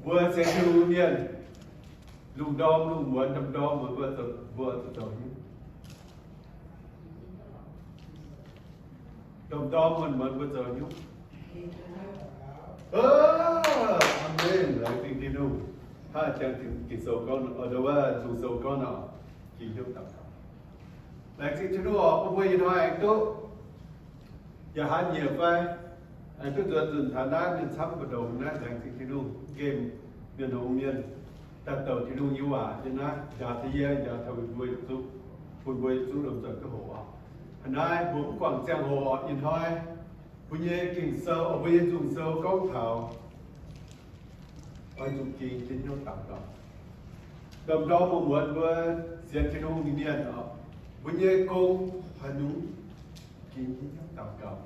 Mbuo sienx Tin-Hungh mienh, lungh ndorm lungh muonz, ndorm-ndorm muonz mbuo zuqc, mbuo zuqc zoux hnyouv. Ndorm-ndorm muonz-muonz mbuo zoux hnyouv. Aamen. Laengz zingh Tin-Hungh. Hnangv jangx Ging-Sou gorngv, nduov wuov Nzung Sou gorngv nor, ging hnyouv daux gaux. Laengz zingh Tin-Hungh oc, bun mbuo ih hnoi aengx duqv yaac haaix nyieqc fai, aengx duqv nzuonx nzunc taux naaiv mienh camv mbu'ndongx naaiv, laengz zingh Tin-Hungh. Nqemh mienh hngongx mienh daaih douc Tin-Hungh nyei waac yiem naaiv njaaux taux yie, njaaux taux meih mbuo yietc zungv, bun mbuo yietc zungv lomh nzoih duqv hoqc oc. Hnangv naaiv mbuo mv guangc ziangh hoc oc, ih hnoi mbuo nyei Ging-Sou, mbuo nyei Nzung Sou gorngv taux oix zuqc ging jienv hnyouv daux gaux. Ndorm-ndorm muonz-muonz mbuo sienx Tin-Hungh nyei mienh oc, mbuo nyei gong haaix nyungc, ging jienv hnyouv daux gaux.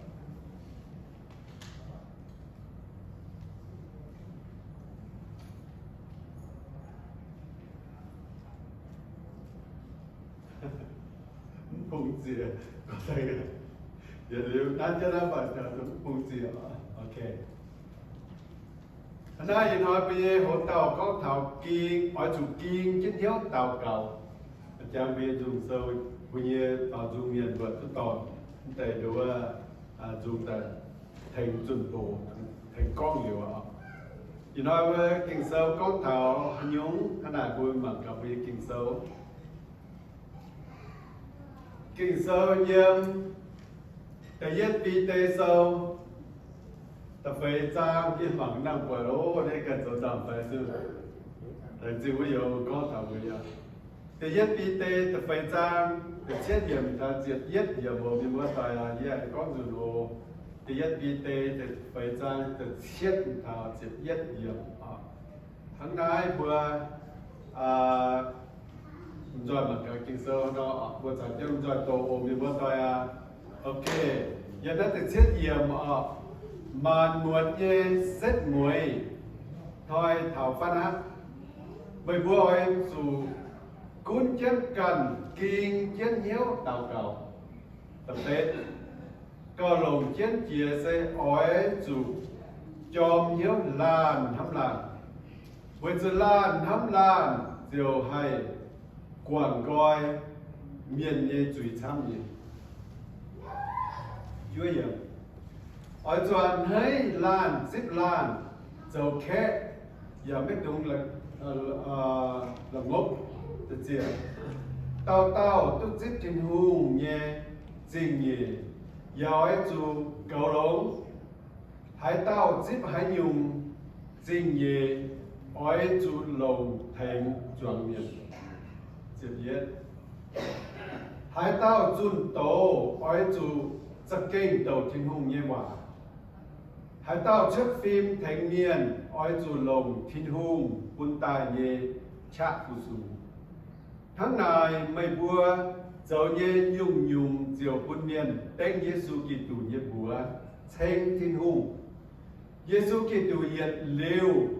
Mv bung ziex, yietc liuz naaiv jienv naaiv mv bung ziex. Ok. Hnangv naaiv ih hnoi mbuo nyei hoc dauh gorngv taux ging, oix zuqc ging jienv hnyouv daux gaux. Jangx mbuo nyei Nzung Sou, mbuo nyei baaux nzung mienh mbuo duqv dorh mv deix nduov wuov nzung daaih tengx zunh doz, tengx gorngv liuz oc. Ih hnoi mbuo Ging-Sou gorngv taux haaix nyungc, hnangv naaic mbuo mangc gaax mbuo nyei Ging-Sou. Ging-Sou yiem da'yietv Bide Sou da'feix zaang, yie mangc nangh buatc oc, naaiv ganh zoux nzangc-faix zunh. Laengz zingh wuov youz gorngv taux mbuo yaac. Da'yietv Bide da'feix zaang da'cietv yiemc taux ziepc yietv yiemc oc, mienh muoz-doic aac, yie aengx gorngv nzunc oc. Da'yietv Bide da'feix zaang da'cietv taux ziepc yietv yiemc oc. Hnangv naaiv mbuo nzoih mangc gaax Ging-Sou nor, mbuo caux jienv nzoih doqc oc, mienh muoz-doic aac. Ok, yiem naaiv da'cietv yiemc oc, maanc muonz nyei setv mueiz hnoi taux fatv aqv. Meih mbuo oix zuqc gunv jienv ganh ging jienv hnyouv daux gaux. Da'betv, gauh longc jienv jiex se oix zuqc jorm hnyouv laanh hnamv laanh, weic zuqc laanh hnamv laanh ziouc haih guangc nqoi mienh nyei zuiz camv nyei. Oix zuqc a'hneiv laanh zipv laanh, zoux kaeqv yaac maiv dungx la'ngopv. Ziec, dauh dauh duqv zipv Tin-Hungh nyei zingh nyeic yaac oix zuqc goux longx. Haaix dauh zipv haaix nyungc zingh nyeic, oix zuqc longc tengx zuangx mienh. Haaix dauh zunh doz oix zuqc za'gengh douc Tin-Hungh nyei waac. Haaix dauh cuotv fim tengx mienh oix zuqc longc Tin-Hungh bun daaih nyei qaqv fu-sux. Hnangv naaic, meih mbuo zoux nyei nyungc-nyungc ziouc bun mienh dengv Yesu Giduc nyei mbuox ceng Tin-Hungh. Yesu Giduc yietc liuz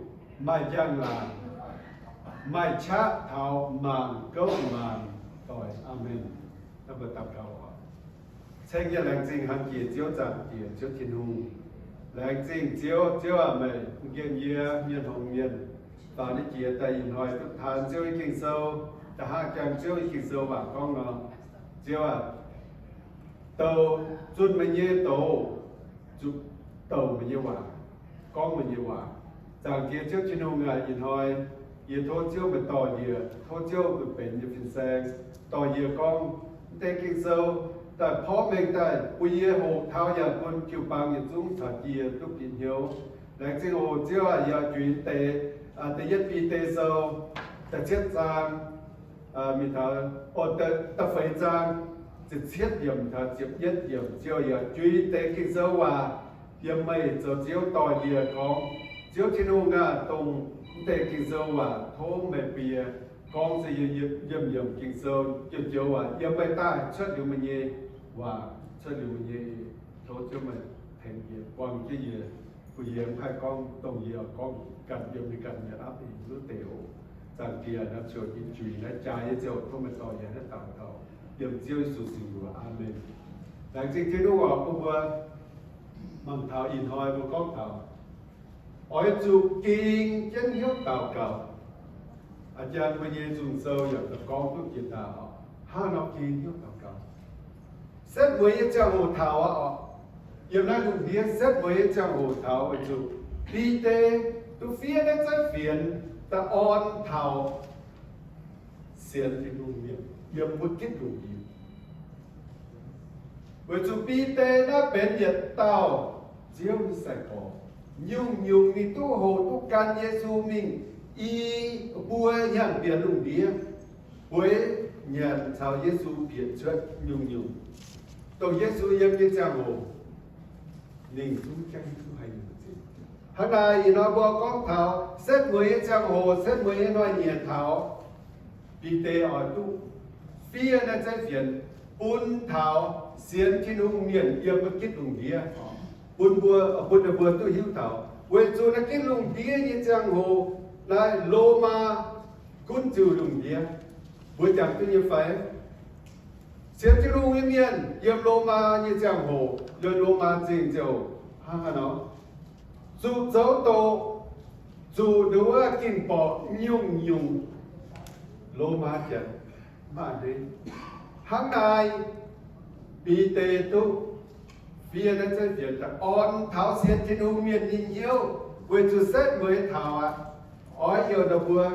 maaih njang-laangc, maaih qaqv taux maanc gouv maanc doic. Aamen. Ceng yie laengz zingh hnamv jiex Ziouv, zaangc jiex Ziouv Tin-Hungh. Laengz zingh Ziouv. Ziouv aac, meih nqemh yie mienh hngongx mienh faaux naaiv jiex daaih ih hnoi duqv taan Ziouv nyei Ging-Sou, da'haah jangx Ziouv nyei Ging-Sou waac gorngv nor, Ziouv aac, douc zunh meih nyei doz, zuqc douc meih nyei waac, gorngv meih nyei waac. Zaangc jiex Ziouv Tin-Hungh aac, ih hnoi yie tov Ziouv meih dorh yie, tov Ziouv meih benx yie fin-saeng, dorh yie gorngv mv deix Ging-Sou daaih porv mengh daaih bun yie hoqc taux yaac bun jiu-baang yietc zungv caux jienv duqv bieqc hnyouv. Laengz zingh oc Ziouv aac, yie juix deix, da'yietv Bide Sou da'cietv zaang, mingh taux, da'feix zaang, ziepc cietv yiemc taux ziepc yietv yiemc. Ziouv, yie juix deix Ging-Sou waac yiem meih zoux Ziouv dorh yie gorngv. Ziouv Tin-Hungh aac, dongh mv deix Ging-Sou waac tov meih bun yie gorngv se yiem yiemc Ging-Sou joux-joux waac yiem meih daaih cuotv liuz meih nyei waac, cuotv liuz meih nyei, tov Ziouv meih tengx yie, buang jienv yie, bun yie mv haih gorngv dongh yie gorngv ganh yiem nyei ganh nyei aapv ih luv deix oc. Zaangc jiex naaiv, ziouc yie juix naaiv jaa nyei ziouc tov meih dorh yie naaiv daux gaux yiem Ziouv Yesu singx mbuox. Aamen. Laengz zingh Tin-Hungh oc, bun mbuo mangc taux ih hnoi mbuo gorngv taux Oix zuqc ging jienv hnyouv daux gaux. A'jang mbuo nyei nzung sou yaac gorngv duqv jiex daaih oc, hnangv nor ging hnyouv daux gaux. Setv mueiz nyei ziangh hoc taux aqv oc. Yiem naaiv lungh ndiev setv mueiz nyei ziangh hoc taux weic zuqc Bide duqv fiev naaiv zeiv fienx daaih orn taux sienx Tin-Hungh mienh yiem wuov gitv lungh ndiev. Weic zuqc Bide naaiv benx yietc dauh Ziouv nyei sai-gorx, nyungc-nyungc ninh duqv hoqc duqv gan Yesu mingh i mbuo hnyangx-dienx lungh ndiev, bueix nyanc caux Yesu bieqc cuotv nyungc-nyungc, dongh Yesu yiem nyei ziangh hoc, ninh zungv jangv duqv haaix nyungc zingh. Hnangv naaic ih hnoi mbuo gorngv taux setv mueiz nyei ziangh hoc, setv mueiz nyei hnoi-nyieqc taux, Bide oix duqv fiev naaiv zeiv fienx bun taux sienx Tin-Hungh mienh yiem wuov gitv lungh ndiev, bun mbuo, bun ninh mbuo duqv hiuv taux. Weic zuqc naaiv gitv lungh ndiev nyei ziangh hoc naaiv Lomaa gunv ziux lungh ndiev. Mbuo jangx duqv nyei fai? Sienx Tin-Hungh nyei mienh yiem Lomaa nyei ziangh hoc, yiem Lomaa zingh ziouc hnangv haaix nor? Zuqc zoux doqc, zuqc nduov ging borqc nyungc-nyungc Lomaa janx maaih hneiv. Hnangv naaic, Bide duqv fiev naaiv zeiv fienx daaih orn taux sienx Tin-Hungh mienh nyei hnyouv, weic zuqc setv mueiz taux aqv. Oix heuc ninh mbuo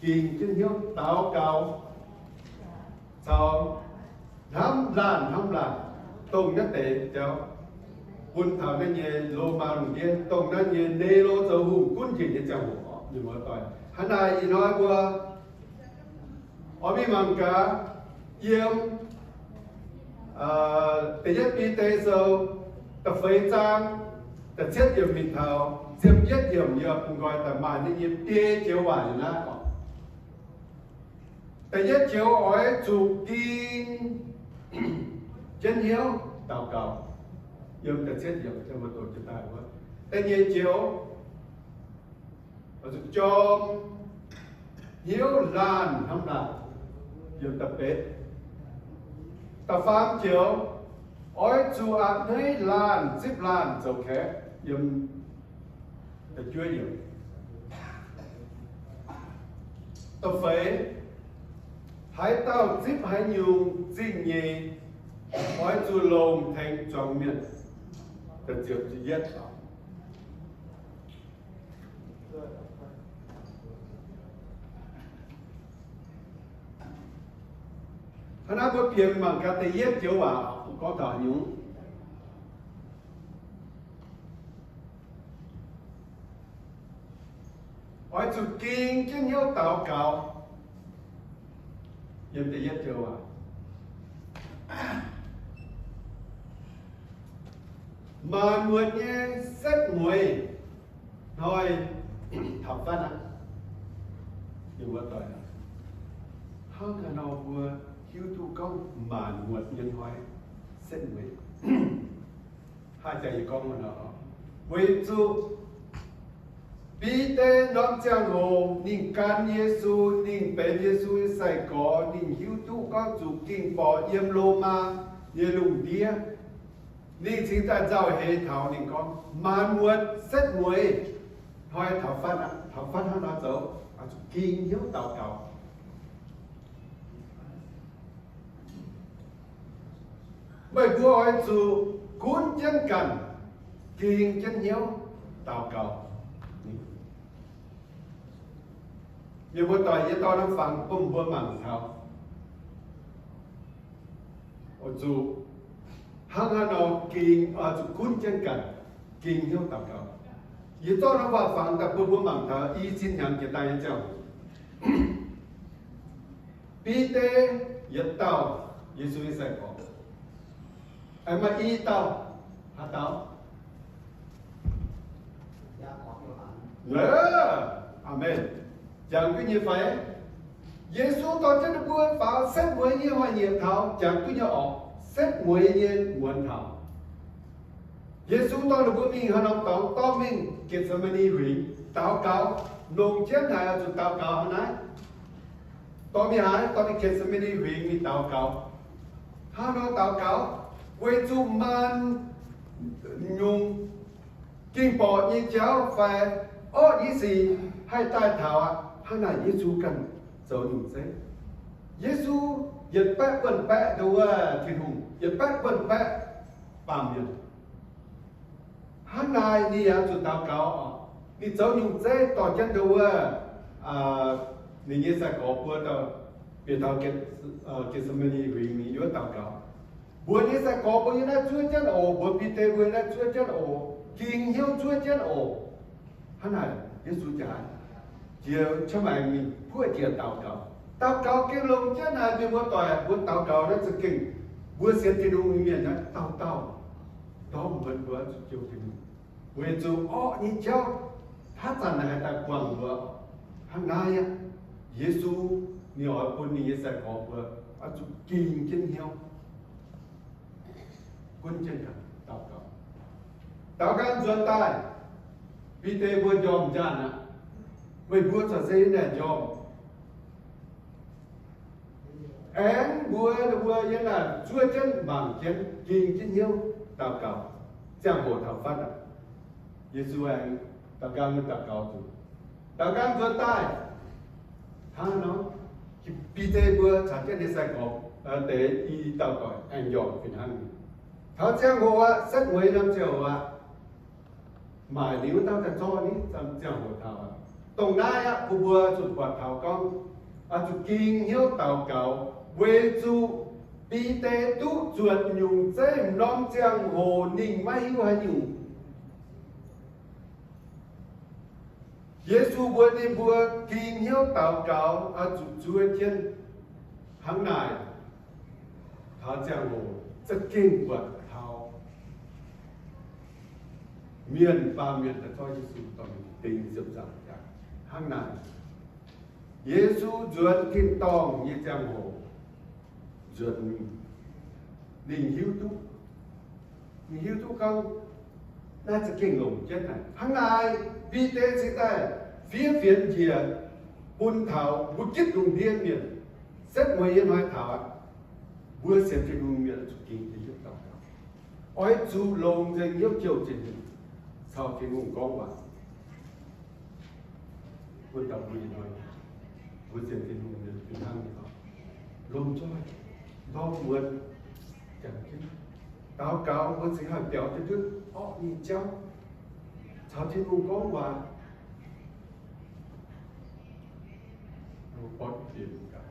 ging jienv hnyouv daux gaux caux hnamv laanh hnamv laanh dongh naaiv deix jauv, bun taux naaiv nyei Lomaa lungh ndiev, dongh naaiv nyei Nero zoux hungh gunv njiec nyei ziangh hoc oc, mienh muoz-doic. Hnangv naaic ih hnoi mbuo oix mingh mangc gaax yiem da'yietv Bide sou da'feix zaang da'cietv yiemc mingh taux ziepc yietv yiemc, yie bun nqoi daaih maaih ninh nyei biei joux waac yiem naaiv oc. Da'yietv joux oix zuqc ging jienv hnyouv daux gaux, yiem da'cietv yiemc, mbuo doqc jienv daaih wuov. Da'nyeic joux oix zuqc jorm hnyouv laanh hnamv laanh, yiem da'betv. Da'faam joux oix zuqc a'hneiv laanh zipv laanh zoux kaeqv, yiem da'juov yiemc. Da'feix, haaix dauh zipv haaix nyungc zingh nyei, oix zuqc longc tengx zuangx mienh. Da'ziepc yietv. Hnangv naaiv mbuo bieqc mangc gaax da'yietv joux waac gorngv taux haaix nyungc. Oix zuqc ging jienv hnyouv daux gaux. Yiem da'yietv joux waac, maanc muotc nyei setv mueiz hnoi taux fatv aqv. Mienh muoz-doic, hnangv haaix nor mbuo hiuv duqv gorngv maanc muotc nyei hnoi setv mueiz? Haaix zanc yie gorngv nor, weic zuqc Bide norm ziangh hoc ninh gan Yesu, ninh benx Yesu nyei sai-gorx, ninh hiuv duqv gorngv zuqc ging borqc yiem Lomaa nyei lungh ndiev. Ninh cingx daaih nzauh heix taux ninh gorngv, maanc muotc setv mueiz hnoi taux fatv, taux fatv hnangv nor zoux, zuqc ging hnyouv daux gaux. Meih mbuo oix zuqc gunv jienv ganh, ging jienv hnyouv daux gaux. Mienh muoz-doic, yie dorh norm fangx bun mbuo mangc taux, oix zuqc hnangv haaix nor ging, oix zuqc gunv jienv ganh, ging hnyouv daux gaux. Yie zorqv norm waac-fangx daaih bun mbuo mangc taux i cin hnyangx jiex daaih nyei ziangh hoc, Bide yietc dauh, Yesu nyei sai-gorx, aengx maaih i dauh, haaix dauh? Aamen. Jangx duqv nyei fai? Yesu dorh jienv ninh mbuo faaux setv mueiz nyei hnoi-nyieqc taux jangx duqv nyei orqc, setv mueiz nyei muonz taux. Yesu dorh ninh mbuo mingh haaix norm dorngx? Dorh mingh Getc^se^maa^ni Huingx daux gaux, longc jienv haic oix zuqc daux gaux hnangv naaiv. Dorh mingh haaix? Dorh mingh Getc^se^maa^ni Huingx mingh daux gaux. Hnangv nor daux gaux, weic zuqc maanc nyungc ging-borqc nyei jauv fai orqv nyei sic haih daaih taux aqv. Hnangv naaic Yesu ganh zoux nyungc zeiv. Yesu yietc baeqv buonc baeqv nduov wuov Tin-Hungh, yietc baeqv buonc baeqv baamh mienh. Hnangv naaic ninh yaac zuqc daux gaux oc. Ninh zoux nyungc zeiv dorh jienv nduov wuov, ninh nyei sai-gorx mbuo dauh bieqc taux Getc-, Getc^se^maa^ni Huingx, ninh yuoqv daux gaux. Mbuox ninh nyei sai-gorx mbuo yiem naaiv zuov jienv oc, mbuox Bide mbuo yiem naaiv zuov jienv oc, ging hnyouv zuov jienv oc. Hnangv naaic Yesu jaaix jiex qaqv maengx mingh buov njiec daux gaux. Daux gaux gengh longc jienv naaic, mienh muoz-doic, mbuo daux gaux naaiv za'gengh mbuo sienx Tin-Hungh nyei mienh naaiv dauh dauh ndorm muonz mbuo zuqc jouh Tin-Hungh, weic zuqc orqv nyei jauv haaix zanc naaic haih daaih guangc mbuo. Hnangv naaiv aqv, Yesu ninh oix bun ninh nyei sai-gorx mbuo oix zuqc ging jienv hnyouv, gunv jienv daux gaux. Daux gaux nzuonx daaih, Bide mbuo njormh njaanh aqv. Meih mbuo corc se yiem naaic njormh. Aengx mbuo, mbuo yiem naaic zuov jienv mangc jienv, ging jienv hnyouv daux gaux, ziangh hoc taux fatv aqv. Yesu aengx daux gaux, daux gaux zuqc, daux gaux nzuonx daaih. Hnangv nor, Bide mbuo caux jienv ninh sai-gorx deix i dauh doic aengx njormh fih hnangv. Taux ziangh hoc aqv, setv mueiz norm ziangh hoc aqv, maaic liuz wuov dauh daaih zorqv ni, ziangh hoc taux aqv. Dongh naaiv aqv, bun mbuo zuqc buatc taux gorngv oix zuqc ging hnyouv daux gaux, weic zuqc Bide duqv zuotc nyungc zeiv norm ziangh hoc ninh maiv hiuv haaix nyungc. Yesu mbuox ninh mbuo ging hnyouv daux gaux oix zuqc zuov jienv. Hnangv naaic, taux ziangh hoc za'gengh buatc taux mienh, baamh mienh daaih zorqv Yesu dorh mingh dingc ziepc nzaangc jaax. Hnangv naaic, Yesu nzuonx tin-dorngh nyei ziangh hoc, nzuonx, ninh hiuv duqv, ninh hiuv duqv gorngv naaiv za'gengh longc jienv naaic. Hnangv naaic, Bide cingx daaih fiev fienx njiec bun taux mbuo gitv lungh ndiev mienh. Setv mueiz yiem hnoi taux aqv, mbuo sienx Tin-Hungh mienh zuqc ging deix hnyouv daux gaux, oix zuqc longc nzengc hnyouv jouh zinh caux Tin-Hungh gorngv waac. Bun taux mbuo ih hnoi, mbuo sienx Tin-Hungh mienh fih hnangv nyei oc. Lomh nzoih, ndorm muonz, jangx jienv daux gaux, mbuo cingx haih biaux jienv ndutv orqv nyei jauv, caux Tin-Hungh gorngv waac. Mbuo bortv bieqc gaax.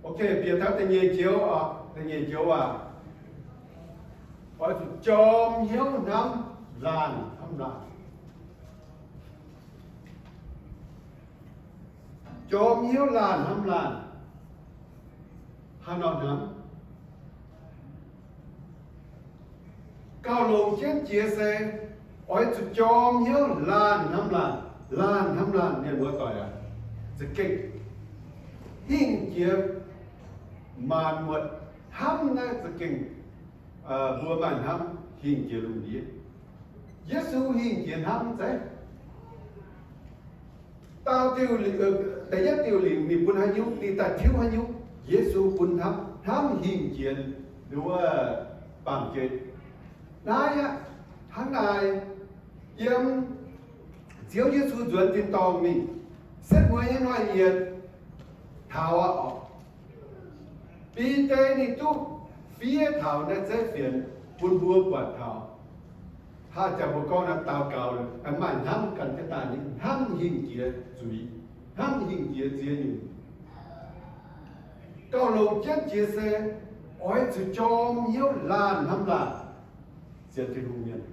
Ok, bieqc taux da'nyeic joux oc, da'nyeic joux aac, oix zuqc jorm hnyouv hnamv laanh hnamv laanh. Jorm hnyouv laanh hnamv laanh. Haaix nor hnamv? Gauh longc jienv jiex se oix zuqc jorm hnyouv laanh hnamv laanh. Laanh hnamv laanh, mienh muoz-doic aac, za'gengh hingh jiex maanc muotc hnamv naaiv za'gengh, mbuo maaih hnamv hingh jiex lungh ndiev. Yesu hingh jiex hnamv zeiv. Daauh diuh, da'yietv diuh lingc ninh bun haaix nyungc, ninh daaih tiuv haaix nyungc? Yesu bun hnamv, hnamv hingh jiex nduov baamh gen. Naaiv aqv, hnangv naaic, yiem Ziouv Yesu nzuonx tin-dorngh mingh, setv mueiz nyei hnoi-nyieqc taux aqv oc. Bide ninh duqv fiev taux naaiv zeiv fienx bun mbuo buatc taux. Haaix zanc mbuo gorngv naaiv daux gaux, maaih hnamv ganh jienv daaih nyei, hnamv hingh jiex zuiz, hnamv hingh jiex ziex nyungc. Gauh longc jienv jiex se oix zuqc jorm hnyouv laanh hnamv laanh. Sienx Tin-Hungh mienh,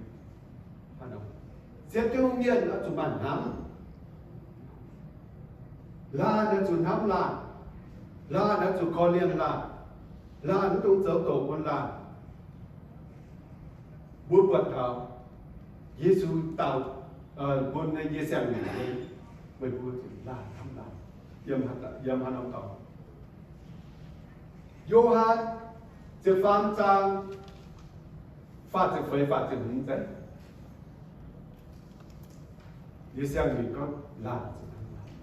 sienx Tin-Hungh mienh oix zuqc maaih hnamv. Laanh oix zuqc hnamv laanh. Laanh oix zuqc korv-lienh laanh. Laanh mv dungx zoux doqc bun laanh. Mbuo buatc taux Yesu dau, bun nyei siang-ngaengc, meih mbuo zuqc laanh hnamv laanh. Yiem haaix norm dorngx? Yo^han ziepc faam zaang faah ziepc feix, faah ziepc hmz zeiv. Yie siang-ngaengc gorngv laanh zuqc hnamv laanh.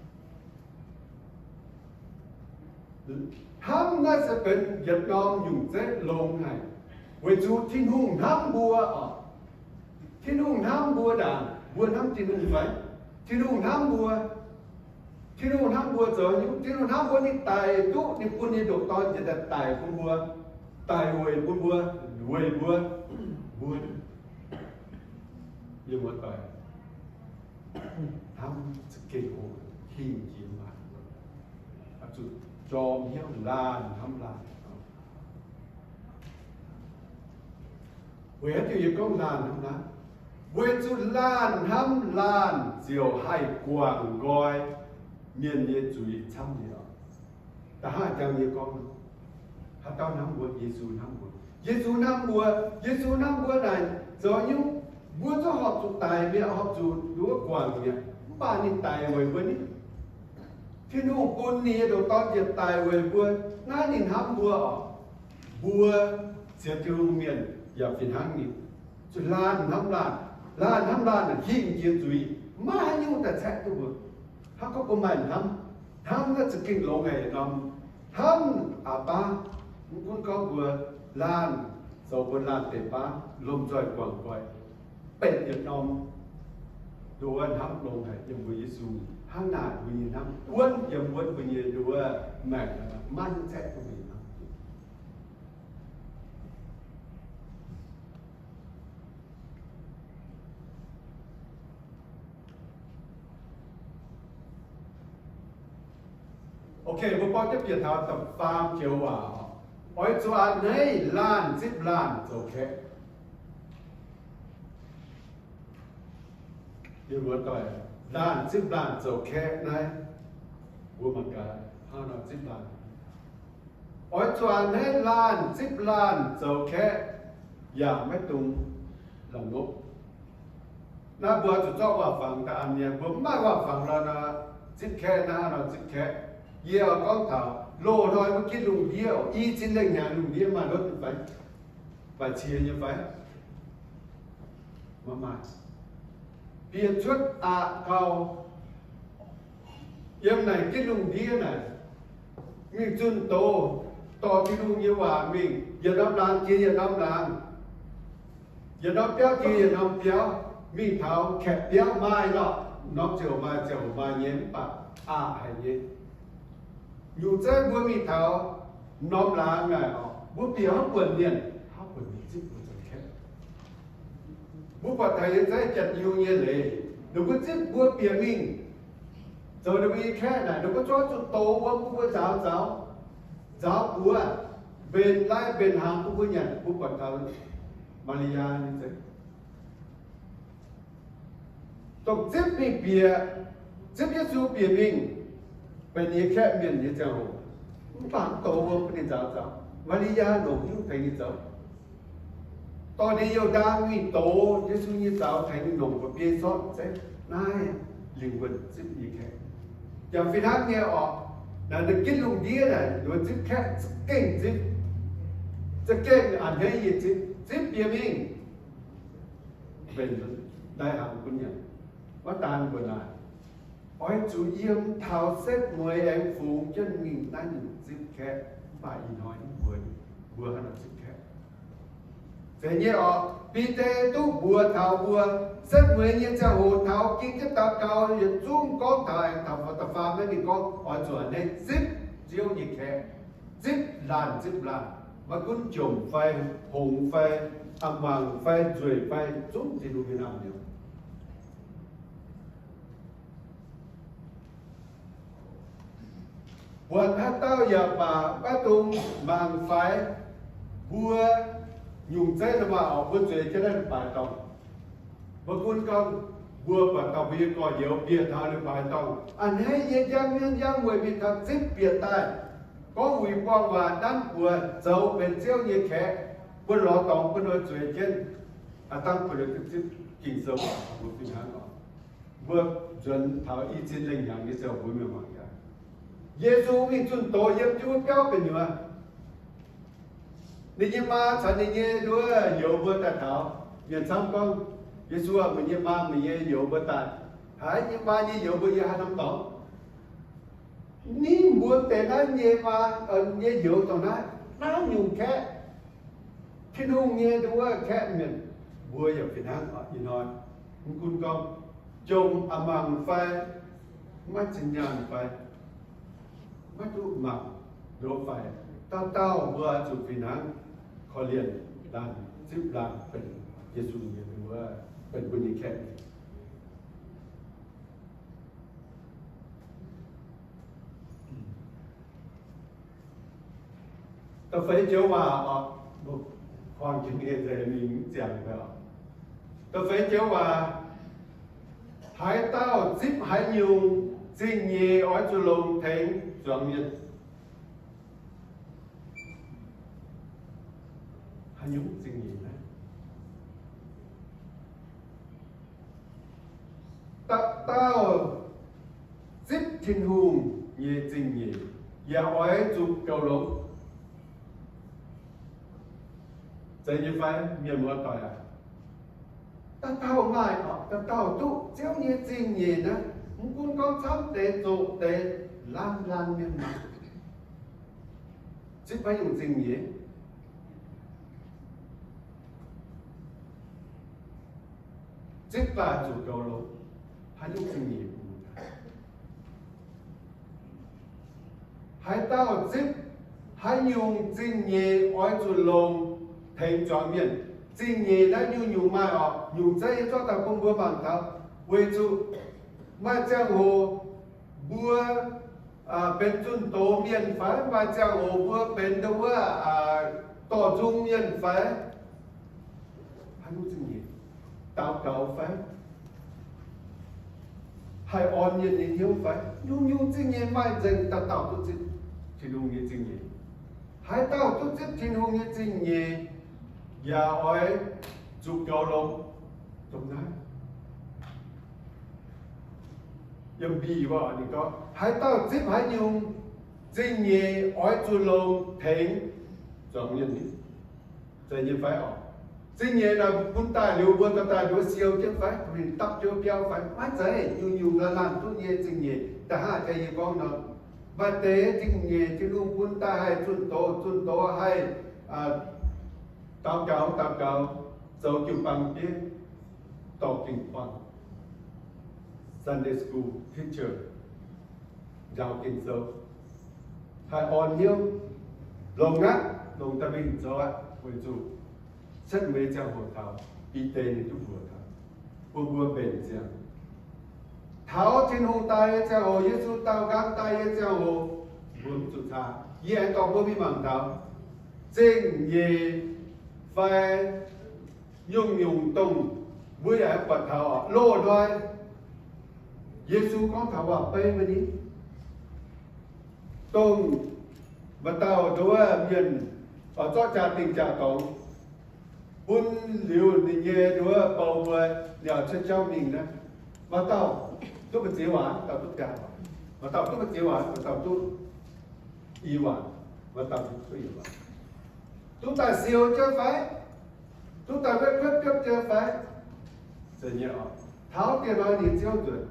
Hnamv naaiv se benx yietc norm nyungc zeiv longx haic, weic zuqc Tin-Hungh hnamv mbuo oc. Tin-Hungh hnamv mbuo ndaangc mbuo hnamv Tin-Hungh fai? Tin-Hungh hnamv mbuo. Tin-Hungh hnamv mbuo zoux nyungc, Tin-Hungh hnamv mbuo, ninh daic duqv, ninh bun ninh ndoqc Dorn njiec daaih daic bun mbuo, daic weic bun mbuo, weic mbuo, mbuo, yie muoz-doic, hnamv za'gengh hingh jiex maanc, zuqc jorm hnyouv laanh hnamv laanh. Weic haaix diuc yie gorngv laanh hnamv laanh? Weic zuqc laanh hnamv laanh ziouc haih guangc nqoi mienh nyei zuiz camv nyei oc. Da'haav jangx yie gorngv, haaix dauh hnamv mbuo? Yesu hnamv mbuo. Yesu hnamv mbuo. Yesu hnamv mbuo naaic zoux nyungc, mbuo zungv horpc zuqc daic mi'aqv, horpc zuqc nduov guangc mi'aqv. Mv baac ninh daic weic mbuo ni. Tin-Hungh bun ninh nyei ndoqc Dorn njiec daic weic mbuo. Naaiv ninh hnamv mbuo oc. Mbuo sienx Tin-Hungh mienh yaac fih hnangv ninh. Zuqc laanh hnamv laanh, laanh hnamv laanh hingh jiex zuiz, maiv haaix nyungc daaih caeqv duqv mbuo. Hnangv gorngv mbuo maaih hnamv, hnamv naaiv za'gengh longx haic norm. Hnamv aqc baav, mv gunv gorngv mbuo laanh zoux mbuo laanh deix baav, lomh nzoih guangc nqoi, benx yietc norm nduov hnamv longx haic yiem mbuo Yesu. Hnangv naaic mbuo nyei hnamv wuonv yiem wuonv mbuo nyei nduov maengc, maiv hiuv caeqv duqv mbuo nyei hnamv. Ok, mbuo borqv jienv bieqc taux da'faam joux waac, oix zuqc a'hneiv laanh zipv laanh zoux kaeqv. Yie mbuo doic, laanh zipv laanh zoux kaeqv naaiv, mbuo mangc gaax hnangv nor zipv laanh. Oix zuqc a'hneiv laanh zipv laanh zoux kaeqv, yaac maiv dungx la'nqopv. Naaiv mbuo zuqc zorqv waac-fangx daaih an mienh, mbuo mv maaih waac-fangx lorqc nor, zipv kaeqv naaiv nor zipv kaeqv. Yie oix gorngv taux loz-hnoi mbuo ginv lungh ndiev oc, i cin lengh hnyangx lungh ndiev maaih lotv nyei fai? Baaix cie nyei fai? Maiv maaih. Bieqc cuotv aqc gau, yiem naaic ginv lungh ndiev naaic, mingh zunh doz, dorh Tin-Hungh nyei waac mingh, yietc norm laangz jiex yietc norm laangz, yietc norm biauv jiex yietc norm biauv, mingh taux kaeqv biauv maaih lorqc, norm ziouc maaih, ziouc maaih nyei, mv baac aqc haic nyei. Nyungc zeiv mbuo mingh taux norm laangz naaic oc, mbuo bieqc hnangv buonc mienh, hnangv buonc mienh zipv mbuo zoux kaeqv. Mbuo buatc taux nyei zeiv Janx-Iu nyei leiz, ninh mbuo zipv mbuo bieqc mingh zoux ninh mbuo nyei kaeqv naaic, ninh mbuo zorqv zuqc doz wuom bun mbuo nzaaux nzaaux, nzaaux buoz, mbenc lai mbenc hnaangx bun mbuo nyanc. Mbuo buatc taux Maa^li^yaa nyei zeiv dongh zipv mingh bieqc, zipv Yesu bieqc mingh benx ninh nyei kaeqv mienh nyei ziangh hoc, mv baac mv doz wuom bun ninh nzaaux nzaaux. Maa^li^yaa longc hnyouv tengx ninh zoux. Dorh ninh youh ndaang mingh dox Yesu nyei zaux tengx ninh longc mba'biei sortv zeiv. Naaiv lingh wuonh zipv nyei kaeqv. Yaac fih hnangv nyei oc. Naaic ninh ginv lungh ndiev naaic, ninh zipv kaeqv za'gengh zipv, za'gengh a'hneiv nyei zipv, zipv bieqc mingh mbenc lai hnaangx bun nyanc. Maiv daan mbuo naaic, oix zuqc yiem taux setv mueiz aengx fungx jienv mingh naaiv nyungc zipv kaeqv. Mv baac ih hnoi mbuo, mbuo haaix nor zipv kaeqv? Zeiz nyei oc. Bide duqv mbuox taux mbuo, setv mueiz nyei ziangh hoc taux ging jienv daux gaux yietc zungv gorngv taux aengx taux da'faam naaiv ninh gorngv oix zuqc a'hneiv zipv Ziouv nyei kaeqv, zipv laanh zipv laanh, maiv gunv jomc fai, hngongx fai, a'muangc fai, nzueic fai, zungv Tin-Hungh nyei naamh nyouz. Buatc haaix dauh yaac baac maiv dungx mangc faix mbuo nyungc zeiv nor maah, mbuo zueiz jienv naaiv leiz-baaix dorngh. Maiv gunv gorngv mbuo buatc dauh mbuo nyei gorx-youz bieqc taux leiz-baaix dorngh, a'hneiv yie njang, njang, njang weic mingh taux zipv bieqc daaih, gorngv wuic buangh waac nanv buoz zoux benx Ziouv nyei kaeqv, bun lorz dorngx bun nor zueiz jienv. Aa, dangv bun ninh duqv zipv Ging-Sou, mbuo fih hnangv oc. Mbuo nzuonx taux i cin lengh hnyangx nyei ziangh hoc mbuo mangc gaax, Yesu mingh zunh doz yiem jienv wuov biauv gu'nyuoz. Ninh nyei maa caux ninh nyei nduov youz mbuo daaih taux, mienh camv gorngv, Yesu aah, meih nyei maa, meih nyei youz mbuo daaih. Haiz nyei maa nyei youz mbuo yiem haaix norm dorngx? Ni mbuo deix naaiv nyei maa, nyei youz dongh naaiv, naaiv nyungc kaeqv, Tin-Hungh nyei nduov kaeqv mienh, mbuo yaac fih hnangv oc. Ih hnoi mv gunv gorngv jomc a'mangc fai, maiv zinh nyaanh fai, maiv duqv mangc ndoqv fai, dauh dauh mbuo zuqc fih hnangv korv-lienh laanh, zipv laanh benx Yesu nyei nduov, benx mbuo nyei kaeqv. Da'feix joux waac oc, kuangx jiex nyei nzengc mingh mv ziangx fai oc. Da'feix joux waac, haaix dauh zipv haaix nyungc zingh nyeic oix zuqc longc tengx zuangx mienh. Haaix nyungc zingh nyeic naaiv? Dauh dauh zipv Tin-Hungh nyei zingh nyeic yaac oix zuqc goux longx. Zeiz nyei fai, mienh muoz-doic aac? Dauh dauh maaih oc, dauh dauh duqv Ziouv nyei zingh nyeic naaiv, mv gunv gorngv camv deix zoqc deix, laanh laanh mienh maaih. Zipv haaix nyungc zingh nyeic? Zipv daaih zuqc goux longx. Haaix nyungc zingh nyeic? Haaix dauh zipv haaix nyungc zingh nyeic oix zuqc longc tengx zuangx mienh. Zingh nyeic naaiv nyungc-nyungc maaih oc. Nyungc zeiv yie zorqv daaih bun mbuo mangc taux, weic zuqc maaih ziangh hoc mbuo benx zunh doz mienh fai, maaih ziangh hoc mbuo benx nduov wuov dorh nzung mienh fai, haaix nyungc zingh nyeic, daux gaux fai, haih orn mienh nyei hnyouv fai, nyungc-nyungc zingh nyeic maaih nzengc, dauh dauh duqv zipv Tin-Hungh nyei zingh nyeic. Haaix dauh duqv zipv Tin-Hungh nyei zingh nyeic yaac oix zuqc goux longx. Dongh naaiv yiem Mbic waac ninh gorngv, haaix dauh zipv haaix nyungc zingh nyeic oix zuqc longc tengx zuangx mienh. Zeiz nyei fai oc? Zingh nyeic naaic bun daaih liuz mbuo dorh daaih nduov siou jienv fai, mingh dapv jienv biauv fai? Maiv zeiz. Nyungc-nyungc laanh laanh duqv nyei zingh nyeic. Da'haav jiex yie gorngv nor, maaih deix zingh nyeic Tin-Hungh bun daaih haih zunh doz, zunh doz haih daux gaux, daux gaux, zoux jiu-baang bieiv, dorh ging-buangh, Sunday school teacher, njaaux Ging-Sou, haih orn hnyouv, longc aqv, longc daaih mingh zoux aqv, weic zuqc setv mueiz ziangh hoc taux Bide ninh duqv mbuox taux, bun mbuo mbenc ziangx. Taux Tin-Hungh daaih nyei ziangh hoc, Yesu daaux nqaang daaih nyei ziangh hoc, mbuo mv zuqc caa. Yie aengx dorh mbuo mingh mangc taux zingh nyeic fai nyungc-nyungc dongh mbuo yaac buatc taux oc, loz-hnoi Yesu gorngv taux waac-beiv maiv ni, dongh maaih dauh nduov mienh zorqv jaa-dingh jaa-dorngx bun liuz ninh nyei nduov bou mbuo, ninh cuotv jauv mingh naaiv, maaih dauh duqv mbu'ziex waanc, dauh duqv biaa waanc, maaih dauh duqv mbu'ziex waanc, maaih dauh duqv i waanc, maaih dauh duqv i waanc. Duqv daaih siou jienv fai? Duqv daaih wetv kuotv biopv jienv fai? Zeiz nyei oc. Taux dieh hnoi ninh ziouv nzuonx,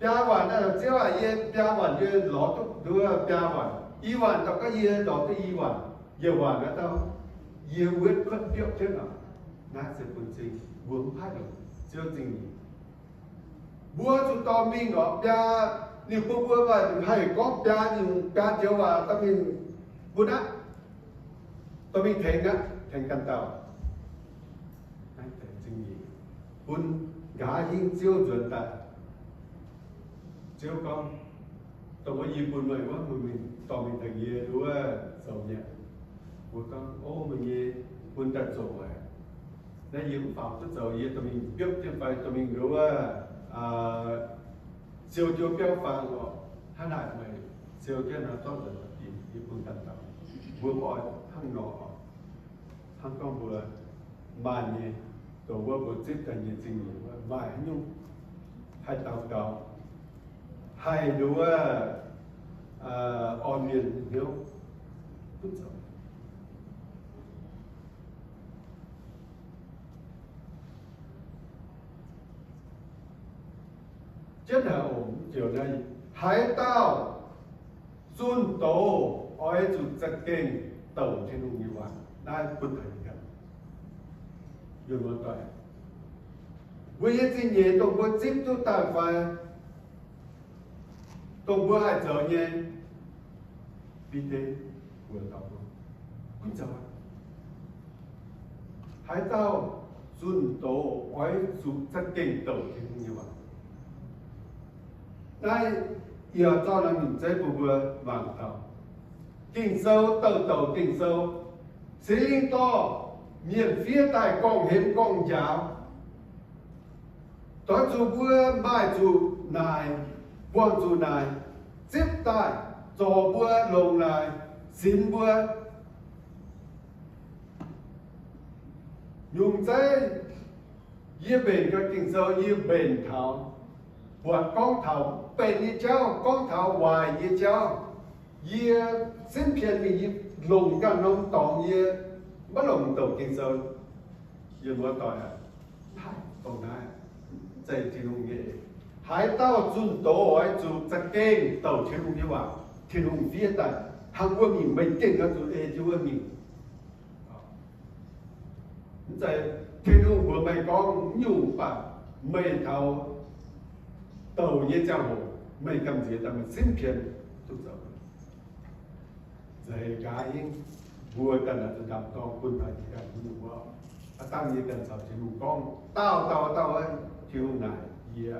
biaa waanc naaiv, Ziouv aac, yie biaa waanc yie lorz duqv nduov biaa waanc. I waanc daaih gorngv yie lorz duqv i waanc. Yietc waanc naaiv dauh yie wetv kuotv biopv jienv oc. Naaiv se bun cing mbuo mv haih longc Ziouv zingh nyeic. Mbuo zuqc dorh mingh oc. Biaa, ninh bun mbuo maaih haih gorngv biaa nyungc, biaa joux waac dorh mingh bun aqv, dorh mingh tengx aqv, tengx ganh dauh. Naaiv zingh nyeic bun nqa'haav hingv Ziouv nzuonx daaih. Ziouv gorngv, dongh wuov yie bun meih wuov, meih mingh dorh mingh tengx yie nduov zoux mi'aqv. Mbuo gorngv, o, meih nyei bun daaih zoux haic. Naaiv yie mv faaux duqv zoux, yie dorh mingh biopv jienv fai dorh mingh nduov siou jienv biauv faang oc. Hnangv naaic meih siou jienv nor zorqv nzuonx daaih dingc yie bun daaih dauh. Mbuo mv oix hnangv nor oc. Hnangv gorngv mbuo maaih nyei, dongh wuov mbuo zipv daaih nyei zingh nyeic wuov, maaih haaix nyungc haih daux gaux, haih nduov orn mienh hnyouv duqv zoux. Jienv haic oc. Ziouc naaiv, Haaix dauh zunh doz oix zuqc za'gengh douc Tin-Hungh nyei waac. Naaiv bun haic ganh. Mbuo nyei zingh nyeic dongh mbuo zipv duqv daaih fai dongh mbuo haih zoux nyei, Bide mbuox taux mbuo, gunv zoux aqv. Haaix dauh zunh doz oix zuqc za'gengh douc Tin-Hungh nyei waac. Naaiv yie zorqv naaiv nyungc zeiv bun mbuo mangc taux. Ging-Sou, douc douc Ging-Sou, Singx Lingh dorh mienh fiev daaih gorngv-hemx gorngv-njaaux. Doix zuqc mbuo maaih zuqc naaic, buangh zuqc naaic, zipv daaih zorc mbuo, longc naaic sinx mbuo. Nyungc zeiv yie mbenc gau Ging-Sou, yie mbenc taux, buatc gorngv taux benx nyei jauv, gorngv taux waaic nyei jauv, yie simv pien mingh, yie longc ganh norm dorngx, yie maiv longc douc Ging-Sou. Yie muoz-doic aac, dongh naaiv zeiz Tin-Hungh nyei. Haaix dauh zunh doz oix zuqc za'gengh douc Tin-Hungh nyei waac, Tin-Hungh fiev daaih hnangv wuov mingh, meih gengh oix zuqc ei jienv wuov mingh. Mv zeiz Tin-Hungh mbuox meih gorngv nyungc, mv baac meih taux douc nyei ziangh hoc meih gamh nziex daaih meih simv pien duqv zoux. Nzeic nqa'haav hingv mbuo ganh naaic zuqc ndamc dorng bun taux jiex ganh Tin-Hungh wuov. Aav dangh yie ganh caux Tin-Hungh gorngv, dauh dauh dauh, Tin-Hungh naaic yie,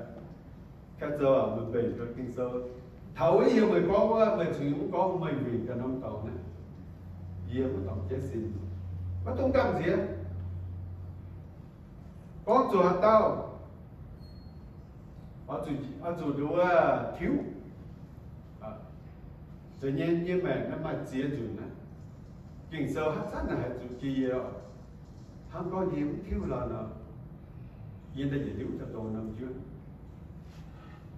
Kaaix Zoux aac, meih mbenc Ging-Sou, taux wuov yie meih gorngv wuov, meih zuqc mv gorngv, meih mbenc ganh norm dorngx naaic, yie mv dorngc jienv sin, maiv dungx gamh nziex. Gorngv zuqc haaix dauh, oix zuqc, oix zuqc nduov tiuv. Zuqc nyei, nyei maengc naaiv maaih ziex nzunc naaiv, Ging-Sou haaix zanc naaic haih zuqc jiex yie oc. Hnangv gorngv yie mv tiuv lorqc nor, yie daaih yietc liuz daaih dongh norm jienv,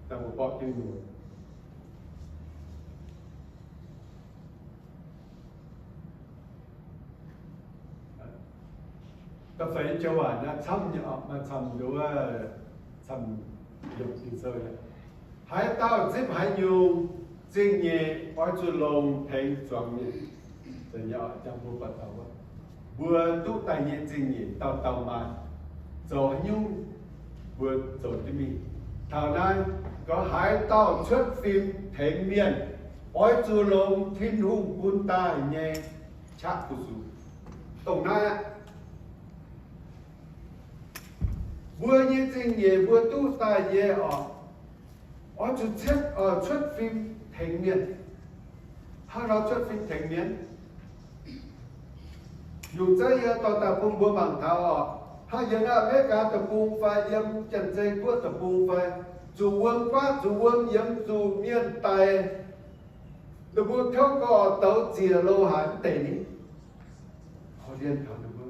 daaih mbuo borqv jienv nyuoz. Da'feix joux waac naaiv camv nyei oc, maaih camv nduov, camv yiem Ging-Sou nyei. Haaix dauh zipv haaix nyungc zingh nyeic oix zuqc longc tengx zuangx mienh. Jangx mbuo buatc taux wuov, mbuo duqv daaih nyei zingh nyeic dauh dauh maaih, zoux haaix nyungc mbuo zoux jienv mingh. Taux naaiv gorngv haaix dauh cuotv fim tengx mienh, oix zuqc longc Tin-Hungh bun daaih nyei qaqv fu-sux. Dongh naaiv aqv. Mbuo nyei zingh nyeic mbuo duqv daaih nyei oc, oix zuqc cuotv, cuotv fim tengx mienh. Hnangv nor cuotv fim tengx mienh, nyungc zeiv yie dorh daaih bun mbuo mangc taux oc. Hnangv yiem naaiv America deic-bung fai yiem Janx-Zei Guoqv deic-bung fai, zuqc wuom guaatv zuqc wuom yiemx zuqc mienh daic, ninh mbuo kouv gorx douz ziec lo haaix mv deix ni, korv-lienh taux ninh mbuo,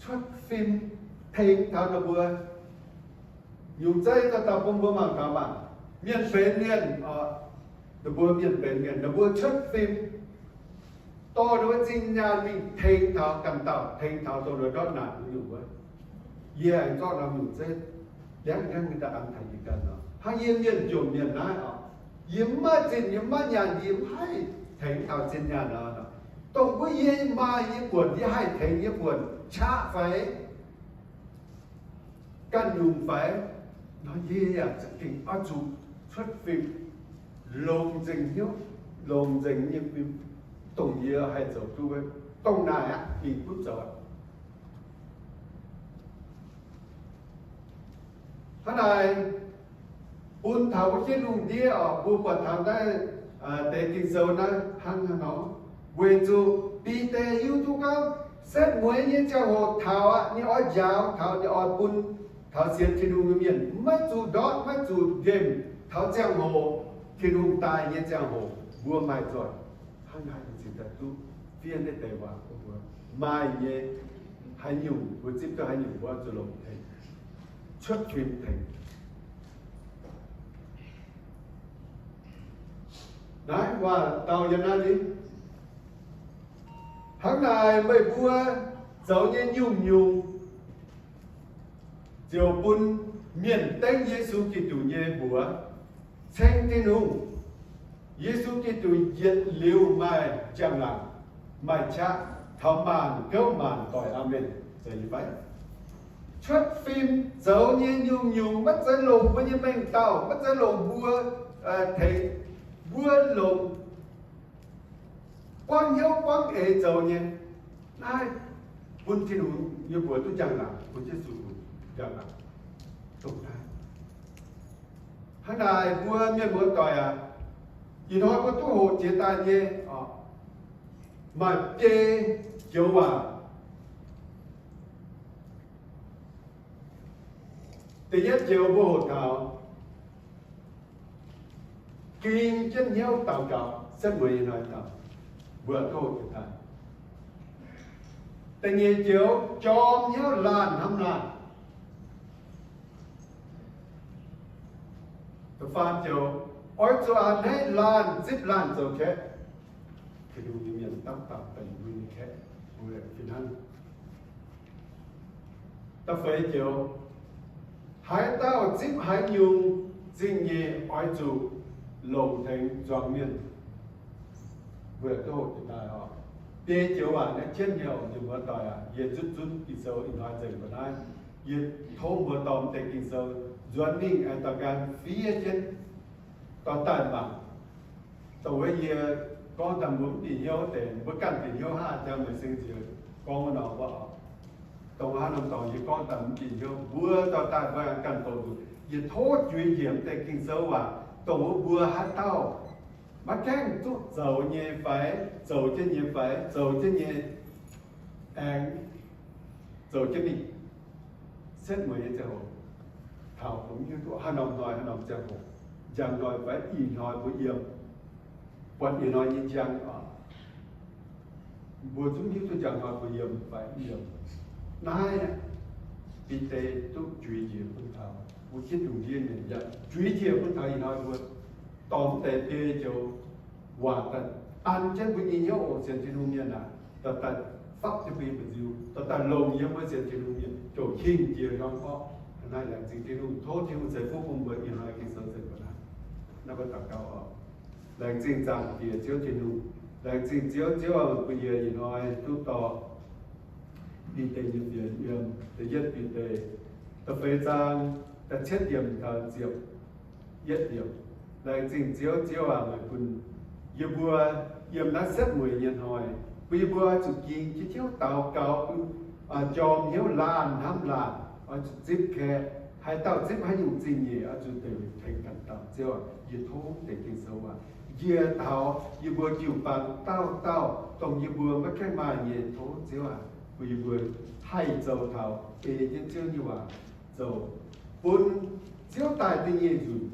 cuotv fim tengx taux ninh mbuo. Nyungc zeiv dorh daaih bun mbuo mangc gaax maah, mienh benx mienh, ninh mbuo mienh benx mienh, ninh mbuo cuotv fim dorh ninh mbuo zinh nyaanh mingh tengx taux ganh dauh, tengx taux dongh ndortv naanc nyungc wuov. Yie aengx zorqv norm nyungc zeiv ndiangv ndiangv nyei daaih an taux yie ganh nor. Hnangv yie mienh jomc mienh naaiv oc, yie mv maaih zinh, yie mv maaih nyaanh, yie mv haih tengx taux zinh nyaanh nor. Dongh wuov yie maaih yie buonc, yie haih tengx yie buonc qaqv fai ganh nyungc fai nor, yie yaac za'gengh oix zuqc cuotv fim, longc nzengc hnyouv, longc nzengc nyei fim, dongh yie haih zoux duqv wuov. Dongh naaic aqv, ninh gunv zoux aqv. Hnangv naaic, bun taux wuov jienv lungh ndiev oc, mbuo buatc taux naaiv deix Ging-Sou naaiv hnangv haaix nor, weic zuqc Bide hiuv duqv gorngv setv mueiz nyei ziangh hoc taux aqv, ninh oix njaaux taux, ninh oix bun taux sienx Tin-Hungh nyei mienh maiv zuqc ndortv, maiv zuqc nqemh taux ziangh hoc Tin-Hungh daaih nyei ziangh hoc mbuo maaih zoih. Hnangv naaiv mbuo cingx daaih duqv fiev naaiv deix waac bun mbuo maaih nyei. Haaix nyungc mbuo zipv duqv haaix nyungc mbuo oix zuqc longc tengx, cuotv fim tengx. Naaiv waac-dauh yiem naaiv ni. Hnangv naaic meih mbuo zoux nyei nyungc-nyungc ziouc bun mienh dengv Yesu Giduc nyei mbuox ceng Tin-Hungh. Yesu Giduc yietc liuz maaih njang-laangc, maaih qaqv taux maanc gouv maanc doic. Aamen. Cuotv fim zoux nyei nyungc-nyungc maiv zeiz longc mbuo nyei mengh dauh, maiv zeiz longc mbuo tengx, mbuo longc buangv hnyouv buangv eix zoux nyei. Naaiv bun Tin-Hungh nyei mbuox duqv njang-laangc, bun Yesu njang-laangc. Dongh naaiv. Hnangv naaic mbuo mienh muoz-doic aac, ih hnoi mbuo duqv hoqc jiex daaih nyei, maaih biei joux waac. Da'yietv joux mbuo hoqc taux ging jienv hnyouv daux gaux, setv mueiz nyei hnoi daux, mbuo duqv hoqc jiex daaih. Da'nyeic joux jorm hnyouv laanh hnamv laanh. Da'faam joux, oix zuqc a'hneiv laanh zipv laanh zoux kaeqv. Tin-Hungh nyei mienh dapv dapv benx mbuo nyei kaeqv, mbuo fih hnangv. Da'feix joux, haaix dauh zipv haaix nyungc zingh nyeic oix zuqc longc tengx zuangx mienh. Mbuo duqv hoqc jiex daaih oc. Biei joux waac naaiv jienv nyei oc, mienh muoz-doic aac, yie nzutv zunv Ging-Sou ih hnoi nzengc mbuo naaiv. Yie tov mbuo dorh mv deix Ging-Sou nzuonx mingh aengx dorh gan fiev jienv dorh daaih mangc. Dongh wuov yie gorngv daaih mbuo mv bieqc hnyouv deix, mbuo ganh bieqc hnyouv hnangv jang meih seng nziex gorngv wuov nor mbuo oc. Dongh haaix norm dorngx yie gorngv daaih mv bieqc hnyouv, mbuo dorh daaih mbuo aengx ganh doqc nzunc. Yie tov juix njiec mv deix Ging-Sou waac, dongh wuov mbuo haaix dauh maiv gaengh duqv zoux nyei fai, zoux jienv nyei fai, zoux jienv nyei aengx zoux jienv mingh. Setv mueiz nyei ziangh hoc, taux mv hiuv duqv haaix norm hnoi haaix norm ziangh hoc, njang hnoi fai ih hnoi mbuo yiem, buatc ih hnoi nyei njang oc, mbuo zungv hiuv duqv njang hnoi mbuo yiem fai mv yiem. Naaiv Bide duqv juix njiec bun taux mbuo Giduc ndiev mienh yaac juix njiec bun taux ih hnoi mbuo dorh mv deix biei joux waac daaih an jienv mbuo nyei hnyouv oc, sienx Tin-Hungh mienh aac, daaih daaih fapv jienv mbuo nyei mba'nziu, daaih daaih longc yiem mbuo sienx Tin-Hungh mienh jouh hingh jiex hnyouv orqv. Naaiv laengz zingh Tin-Hungh, tov Tin-Hungh ceix fuqv bun mbuo ih hnoi Ging-Sou nzengc mbuo naaiv. Naaiv mbuo daux gaux oc. Laengz zingh zaangc Diex Ziouv Tin-Hungh. Laengz zingh Ziouv, Ziouv aac, bun yie ih hnoi duqv dorh Bide nyei fienx yiem da'yietv Bide da'feix zaang da'cietv yiemc taux ziepc yietv yiemc. Laengz zingh Ziouv, Ziouv aac, meih bun yie mbuo yiem naaiv setv mueiz nyei hnoi, bun yie mbuo oix zuqc ging jienv hnyouv daux gaux, jorm hnyouv laanh hnamv laanh, oix zuqc zipv kaeqv. Haaix dauh zipv haaix nyungc zingh nyeic oix zuqc deix tengx ganh dauh. Ziouv aac, yie tov deix Ging-Sou waac njiec taux yie mbuo jiu-baang dauh dauh, dongh yie mbuo maiv gaengh maaih nyei. Tov Ziouv aac, bun yie mbuo haih zoux taux ei jienv Ziouv nyei waac zoux, bun Ziouv daaih da'nyeic nzunc,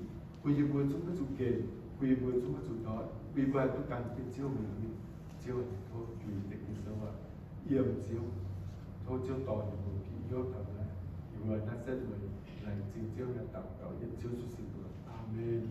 bun yie mbuo zungv maiv zuqc nqemh, bun yie mbuo zungv maiv zuqc ndortv, bun yie mbuo haih duqv gan jienv Ziouv nyei mingh. Ziouv aac, tov juix deix Ging-Sou waac yiem Ziouv. Tov Ziouv dorh yie mbuo bieqc hnyouv taux naaiv. Yie mbuo naaiv setv mueiz laengz zingh Ziouv nyei daux gaux yiem Ziouv Yesu mbuox. Aamen.